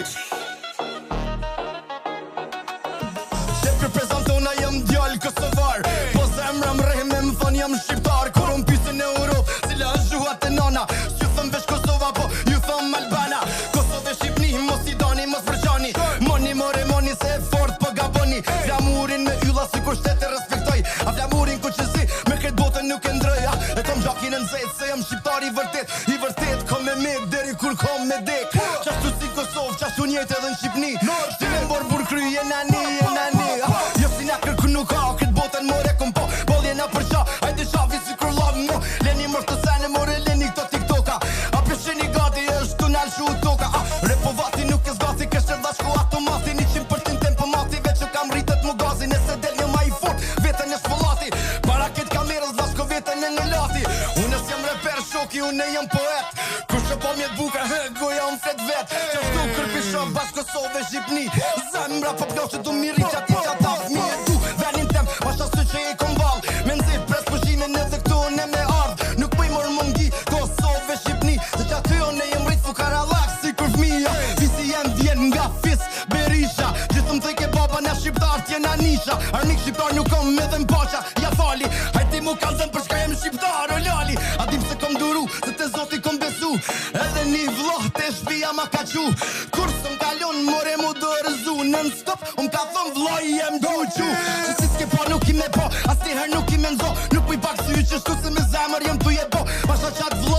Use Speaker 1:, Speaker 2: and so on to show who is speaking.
Speaker 1: Ej! Shef reprezentona jam djalë kosovar Po zemra më rreh me më thon jam shqiptar Kur më pysin në Europë Cila është gjuha te nana S'ju thëm veç Kosova po ju thëm Albana Kosovë e Shqipni mos i dani mos përqani Moni more moni se e fort po gaboni Flamurin me ylla si kur shtet e respektoj A flamurin kuqezi me këtë botën nuk e ndroj A, E kom gjakin e nxehtë se jam shqiptar i vërtet I vërtet kom me met deri kur kom me dek Qashtu si Kosovë, qashtu njëjtë edhe në Shqipni Shtinë në borë burë kry, jena një, jena një Ah, Jo si na kërku nuk ka, këtë botën more kom po Boll jena për qa, hajde shafi si kur love mo Leni mërë të sene, more leni këto tiktoka A peshini gati, është tu nalë shu toka Ah, Repovati nuk e zgati, kështë dha shku automati 100% tempo mati, veç që kam rritet mu gazi Nëse del një ma i fort, vetën e shpollati Para këtë kamerës, vashko vetën e në lati Unë s'jam reper, shoki, unë jam poet Kush e po mjet buka, hë, goja unë flet vet Qashtu kërpisho, bashkë Kosovë e Shqipni Zemra po ploshe du miri qati qata Mi e du, venin tem, pasha sy që i kom ball Me nxit pres pushimin edhe këtu unë me ardh Nuk po i mor mungi, Kosovë e Shqipni Se që aty unë jem rrit fukarallak si kur fmija Fisi jem vjen nga fis Berisha Gjithë më thojke baba na shqiptar t'jena nisha Armik shqiptar nuk kom edhe m'paqa Ja fali, hajti mu kalzën për shka jem shqiptar o lali A dim se kom duru, se te zoti kom besu Edhe një vloh te shpia ma ka qu Kur s'm kalon more mu dorëzu Non stop, unë ka thon vllai jem gjuqu Se si s'ke pa nuk i me po, asnjëherë nuk i me nzo Nuk po i pak sy që shtu se me zemër jem tu e bo Pasha qatë vlla.